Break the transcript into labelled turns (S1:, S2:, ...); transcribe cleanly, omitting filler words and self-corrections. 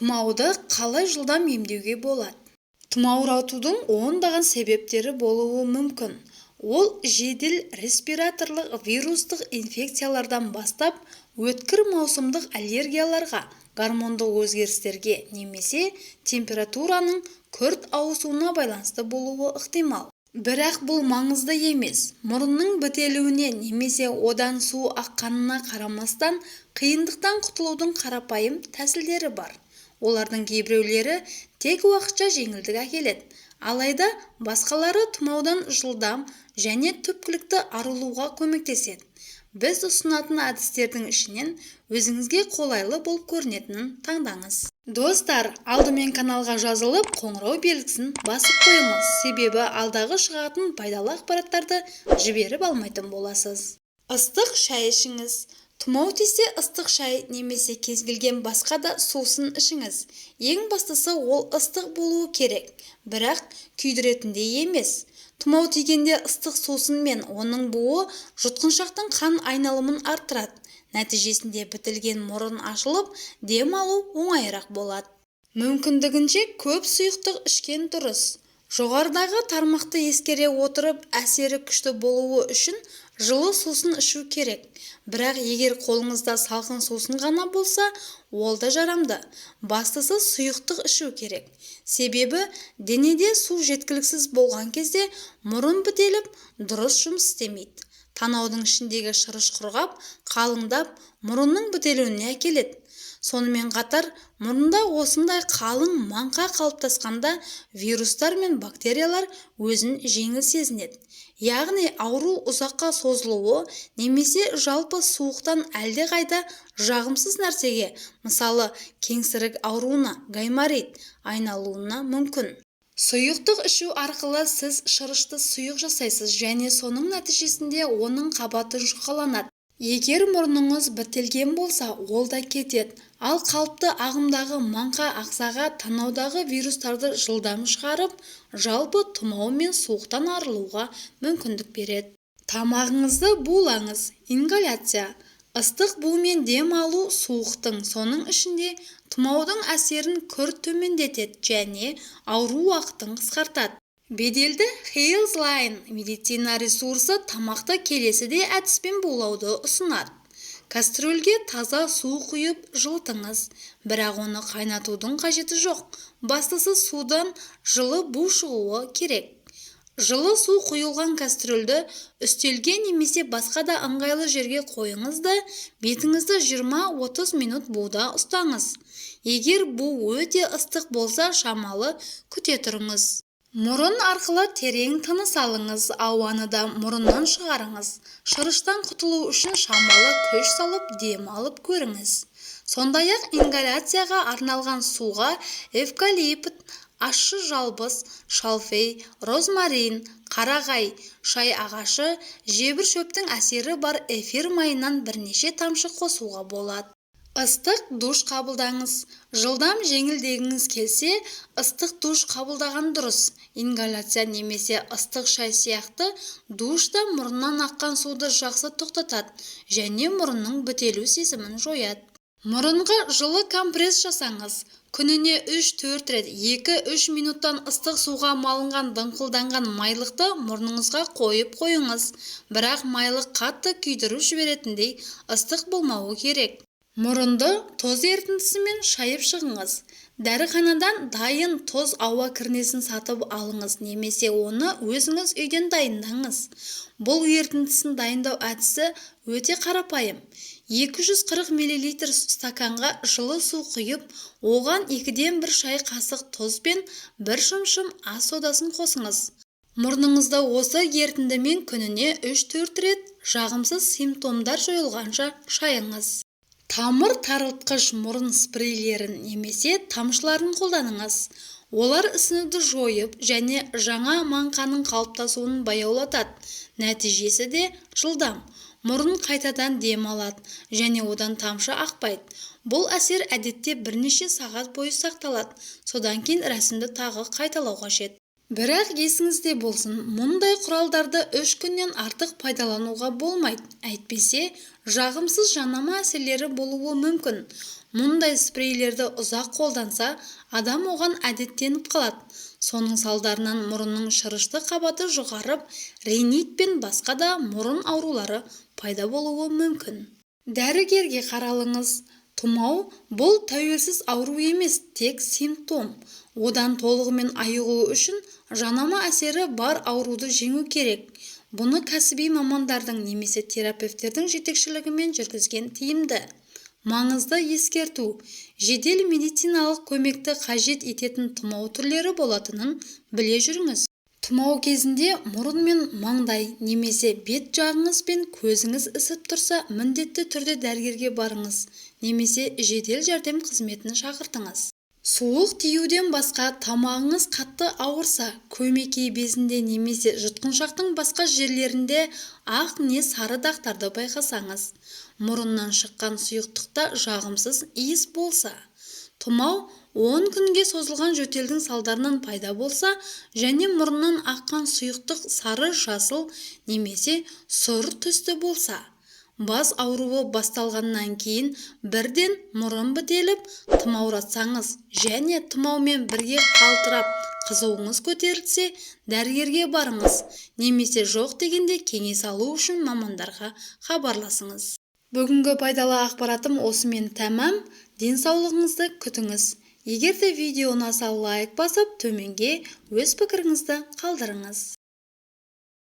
S1: Тұмауды қалай жылдам емдеуге болады? Тұмауратудың ондаған себептері болуы мүмкін. Ол жедел респираторлық вирустық инфекциялардан бастап, өткір маусымдық аллергияларға, гормондық өзгерістерге немесе температураның күрт ауысуына байланысты болуы ықтимал. Бірақ бұл маңызды емес. Мұрынның бітелуіне немесе одан су аққанына қарамастан, қиындықтан құтылудың қарапайым тәсілдері бар. Олардың кейбіреулері тек уақытша жеңілдік әкеледі, алайда басқалары тұмаудан жылдам және түпкілікті арылуға көмектеседі. Біз ұсынатын әдістердің ішінен өзіңізге қолайлы болып көрінетінін таңдаңыз. Достар, алдымен каналға жазылып, қоңырау белгісін басып қойыңыз, себебі алдағы шығатын пайдалы ақпараттарды жіберіп алмайтын боласыз. Ыстық шай ішіңіз. Тұмау тисе, ыстық шай немесе кез келген басқа да сусын ішіңіз. Ең бастысы, ол ыстық болуы керек, бірақ күйдіретіндей емес. Тұмау тигенде ыстық сусын мен оның буы жұтқыншақтың қан айналымын арттырады. Нәтижесінде бітелген мұрын ашылып, дем алу оңайырақ болады. Мүмкіндігінше көп сұйықтық ішкен дұрыс. Жоғарыдағы тармақты ескере отырып, әсері күшті болуы үшін жылы сусын ішу керек. Бірақ егер қолыңызда салқын сусын ғана болса, ол да жарамды. Бастысы, сұйықтық ішу керек. Себебі денеде су жеткіліксіз болған кезде мұрын бітеліп, дұрыс жұмыс істемейді. Танаудың ішіндегі шырыш құрғап, қалыңдап, мұрынның бітелуіне әкеледі. Сонымен қатар, мұрында осындай қалың маңқа қалыптасқанда вирустар мен бактериялар өзін жеңіл сезінеді. Яғни ауру ұзаққа созылуы немесе жалпы суықтан әлдеқайда жағымсыз нәрсеге, мысалы, кеңсірік ауруына, гайморит айналуына мүмкін. Сұйықтық ішу арқылы сіз шырышты сұйық жасайсыз және соның нәтижесінде оның қабаты жұқаланады. Егер мұрныңыз бітелген болса, ол да кетеді. Ал қалыпты ағымдағы маңқа ағзаға танаудағы вирустарды жылдам шығарып, жалпы тұмау мен суықтан арылуға мүмкіндік береді. Тамағыңызды булаңыз. Ингаляция. Ыстық бумен дем алу суықтың, соның ішінде тұмаудың әсерін күрт төмендетеді және ауру уақытын қысқартады. Беделді Healthline медицина ресурсы тамақты келесідей әдіспен булауды ұсынады. Кастрюльге таза су құйып жылытыңыз, бірақ оны қайнатудың қажеті жоқ. Бастысы, судан жылы бу шығуы керек. Жылы су құйылған кастрюльді үстелге немесе басқа да ыңғайлы жерге қойыңыз да, бетіңізді 20-30 минут буда ұстаңыз. Егер бу өте ыстық болса, шамалы күте тұрыңыз. Мұрын арқылы терең тыныс алыңыз, ауаны да мұрыннан шығарыңыз. Шырыштан құтылу үшін шамалы күш салып дем алып көріңіз. Сондай-ақ ингаляцияға арналған суға эвкалипт, ащы жалбыз, шалфей, розмарин, қарағай, шай ағашы, жебір шөптің әсері бар эфир майынан бірнеше тамшы қосуға болады. Ыстық душ қабылдаңыз. Жылдам жеңілдегіңіз келсе, ыстық душ қабылдаған дұрыс. Ингаляция немесе ыстық шай сияқты душ та мұрыннан аққан суды жақсы тоқтатады және мұрынның бітелу сезімін жояды. Мұрынға жылы компресс жасаңыз. Күніне 3-4 рет 2-3 минуттан ыстық суға малынған дымқылданған майлықты мұрныңызға қойып қойыңыз. Бірақ майлық қатты күйдіріп жіберетіндей ыстық болмауы керек. Мұрынды тұз ерітіндісімен шайып шығыңыз. Дәріханадан дайын тұз ауа кірнесін сатып алыңыз немесе оны өзіңіз үйден дайындаңыз. Бұл ерітіндісін дайындау әдісі өте қарапайым. 240 мл стаканға жылы су құйып, оған 2-ден 1 шай қасық тұз бен 1 шымшым ас содасын қосыңыз. Мұрныңызды осы ерітіндімен күніне 3-4 рет жағымсыз симптомдар жойылғанша шайыңыз. Тамыр тарылтқыш мұрын спрейлерін немесе тамшыларын қолданыңыз. Олар ісінуді жойып және жаңа маңқаның қалыптасуын баяулатады. Нәтижесі де жылдам. Мұрын қайтадан дем алады және одан тамшы ақпайды. Бұл әсер әдетте бірнеше сағат бойы сақталады. Содан кейін рәсімді тағы қайталау қажет. Бірақ есіңізде болсын, мұндай құралдарды 3 күннен артық пайдалануға болмайды. Әйтпесе, жағымсыз жанама әсерлері болуы мүмкін. Мұндай спрейлерді ұзақ қолданса, адам оған әдеттеніп қалады. Соның салдарынан мұрынның шырышты қабаты жұқарып, ринит пен басқа да мұрын аурулары пайда болуы мүмкін. Дәрігерге қаралыңыз. Тұмау бұл тәуелсіз ауру емес, тек симптом. Одан толығымен айығу үшін жанама әсері бар ауруды жеңу керек. Бұны кәсіби мамандардың немесе терапевтердің жетекшілігімен жүргізген тиімді. Маңызды ескерту: жедел медициналық көмекті қажет ететін тұмау түрлері болатынын біле жүріңіз. Тұмау кезінде мұрын мен маңдай немесе бет жағыңыз бен көзіңіз ісіп тұрса, міндетті түрде дәрігерге барыңыз немесе жедел жәрдем қызметін шақыртыңыз. Суық тиюден басқа тамағыңыз қатты ауырса, көмекей безінде немесе жұтқыншақтың басқа жерлерінде ақ не сары дақтарды байқасаңыз, мұрыннан шыққан сұйықтықта жағымсыз иіс болса, тұмау 10 күнге созылған жөтелдің салдарынан пайда болса және мұрыннан аққан сұйықтық сары-жасыл немесе сұр түсті болса, бас ауруы басталғаннан кейін бірден мұрын бітеліп, тұмауратсаңыз және тұмаумен бірге қалтырап, қызуыңыз көтерілсе, дәрігерге барыңыз немесе жоқ дегенде кеңес алу үшін мамандарға хабарласыңыз. Бүгінгі пайдалы ақпаратым осымен тәмам. Денсаулығыңызды күтіңіз. Егер де видео ұнаса, лайк басып, төменге өз пікіріңізді қалдырыңыз.